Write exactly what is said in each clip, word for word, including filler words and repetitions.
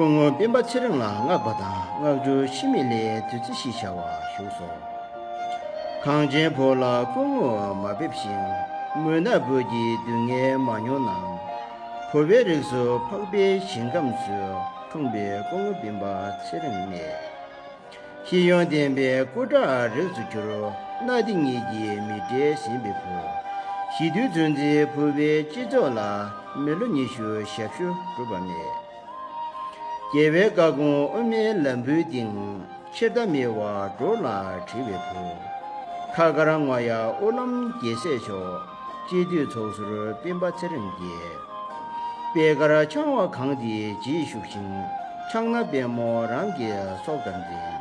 སྐུ་ངོ་སྤེན་པ་ཚེ་རིང་ལ་བསྔགས་པ་དང་། བསྔགས་བརྗོད་འཆི་མེད་ལྷའི་བདུད་རྩི་ཞེས་བྱ་བ་བཞུགས་སོ། གངས་ཅན་བོད་ལ་སྐུ་ངོ་མ་ཕེབས་ཤིང་། མུན་ནག་བོད་ཀྱི་སྡུག་བསྔལ་མ་མྱོང་ན། བོད་པའི་རིགས་སུ་འཕགས་པའི་ཞིང་ཁམས་སུ། འཁྲུངས་པའི་སྐུ་ངོ་སྤེན་པ་ཚེ་རིང་ནས། ཤེས་ཡོན་ལྡན་པའི་སྐུ་དྲག་རིགས་སུ་གྱུར། གནའ་དེང་གཉིས་ཀྱི་མི་འབྲལ་ཟིན་པའི་བུ། ཞི་དུལ་མཛོད་འཛིན་བོད་པའི་སྤྱི་ཚོགས་ལ། མི་ལོ་ཉི་ཤུ་ཞབས་ཞུ་གྲུབ་པ་མེད། རྒྱལ་བའི་བཀའ་དགོངས་དབུ་མའི་ལམ་བུའི་སྟེང་། ཆེར་ལྟ་མེད་པར་འགྲོ་ལ་བྲེལ་བའི་བུ། ཁ་དཀར་ངོ་ཡག་དབུ་ལམ་རྒྱལ་སྲས་མཆོག། སྤྱི་འཐུས་ཚོགས་ཟུར་སྤེན་པ་ཚེ་རིང་རྒྱལ། པད་དཀར་འཆང་བ་གང་དེའི་རྗེས་ཞུགས་ཤིང་། ཕྱག་ན་པདྨོ་རང་གི་ཚོགས་དང་འཛིན།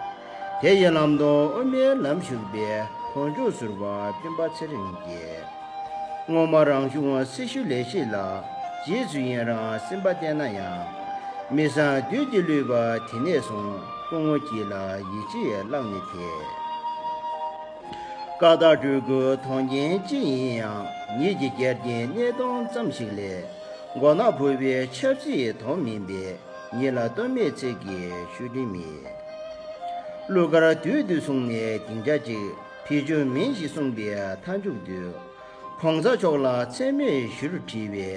དེ་ཡི་ལམ་སྟོན་དབུ་མའི་ལམ་ཞུགས་པའི། དོན་མཆོག་ཟུར་པ་སྤེན་པ་ཚེ་རིང་རྒྱལ། སྔོན་མ་རང་གཞུང་སྲི་ཞུ་ལས་བྱེད་ལ། རྗེས་སུ་ཡི་རང་སེམས་པ་བརྟས་ན་ཡང་། མི་བཟང་བདུད་ཀྱིས་བསླུས་པ་དེ་ནས་བཟུང་། སྐུ་ངོ་སྐྱིད་ལ་ཡིད་ཆེས་བླངས་ནས་ཕེབས། ཀ་དག་སྤྲུལ་སྐུ་དོན་རྐྱེན་ཅི་ཡིན་ཡང་། ཉིད་ཀྱི་རྒྱལ་རྐྱེན་གནད་དོན་ཙམ་ཞིག་ལས། མགོ་ནག་བོད་པའི་ཆབ་སྲིད་དོན་མིན་པས། ཉིད་ལ་ལྟོས་མེད་ཚིག་གི་ཤུགས་རིང་མེད། གླུ་གར་བདུད་འདུལ་གསུངས་ནས་སྡིངས་ཆ་གཅིག། བེད་སྤྱོད་མིན་ཞེས་གསུངས་པའི་མཐའ་མཇུག་ཏུ། གོང་ས་མཆོག་ལ་མཚན་སྨད་ཞུར་དྲིས་པའི།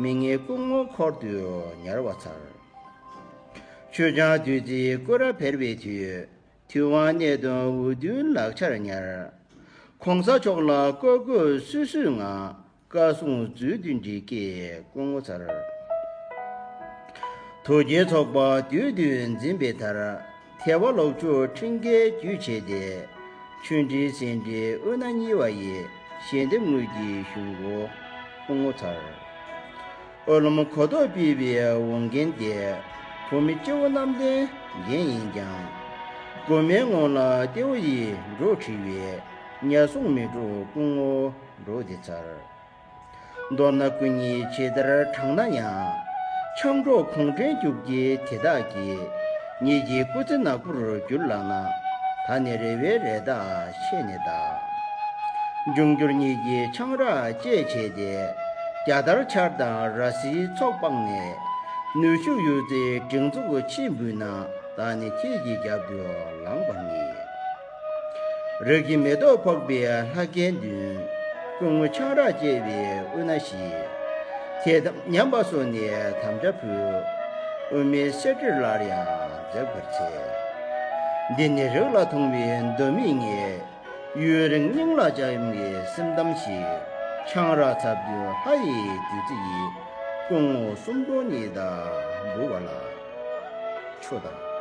མི་ངན་སྐུ་ངོ་འཁོར་དུ་ཉར་བ་ཚར། ཆོས་སྐྱོང་བདུད་རྩིའི་སྐུ་རབ་འཕེལ་བའི་དུས། དུས་དབང་གནད་དོན་འུ་དུམ་ལག་ཆར་ཉར། གོང་ས་མཆོག་ལ་བཀའ་བཀོད་སུད་སུད་ངང་། བཀའ་གསུང་མཛོད་བདུན་འགྲིག་སྐད་སྐུ་ངོ་མཚར། དོལ་རྒྱལ་ཚོགས་པ་བདུད་འདུལ་འཛིན་པའི་མཐར། ཐལ་བ་ལོག་སྤྱོད་ཁྲིམས་འགལ་རྒྱུད་བྱས་ཏེ། ཆོས་འབྲེལ་སེ་འབྲེལ་དབུ་མནའ་གཉིས་པ་ཡི། ཞལ་འདེབས་དངུལ་གྱི་གཞུང་སྒོ་སྐུ་ངོ་མཚར། ཨོ་ལམ་གོ་ཐོག་ཕུད་པའི་འོང་མཁན་དེ། བོད་མི་སྤྱི་བོ་གནམ་བསྟན་རྒྱན་ཡིན་ཀྱང་། མགོ་མའི་ངོ་ལ་ཏེའུ་ཡིས་འགྲོ་བྲིས་པའི། ཉ་སྲུང་མི་འགྲོ་སྐུ་ངོ་འགྲོ་དེ་ཚར། མདོར་ན་སྐུ་ཉིད་ཇི་ལྟར་དྲང་ན་ཡང་། ཆང་གྲོགས་གུང་ཁྲན་རྒྱུག་ཁྱི་དེ་དག་གིས། ཉིད་ཀྱི་སྐུ་ཚེ་ནག་པོར་འགྱུར་ལབ་ན། ད་ནི་རེ་བའི་རེ་ཐག་ཆད་ནས་གདའ། འབྱུང་འགྱུར་ཉིད་ཀྱིས་ཆང་རག་བཅད་བྱས་ཏེ། རྒྱ་དར་འཕྱར་དང་ར་སིའི་ཚོགས་སྤངས་ནས། ནུས་ཤུགས་ཡོད་ཚད་སྒྲེང་འཛུགས་ཕྱིར་འབུད་ན། ད་ནི་ཁྱེད་ཀྱི་རྒྱབ་ཏུ་ལངས་པར་ངེས། རིགས་ཀྱི་མེ་ཏོག་ཕོག་པའི་ལྷ་སྐལ་མདུན། སྐུ་ངོ་ཆང་རག་བཅད་པའི་དབུ་མནའ་ཞིག། དེ་དང་མཉམ་པ་སོ་ནས་དམ་བཅའ་ཕུལ། དབུ་མའི་གསེར་ཁྲིར་སླར་ཡང་འཛེག་པར་འཚལ། འདི་ནི་རིགས་ལ་མཐོང་བའི་མདོ་མེད་ངས། ཡུན་རིང་སྙིང་ལ་བཅངས་པའི་སེམས་གཏམ་ཞིག། ཆང་རག་ཚབ་ཏུ་ལྷ་ཡི་བདུད་རྩི་ཡིས། སྐུ་ངོ་གསུམ་གྲོགས་གཉིས་དང་འབུལ་བ་ལ། ཆོས་དང་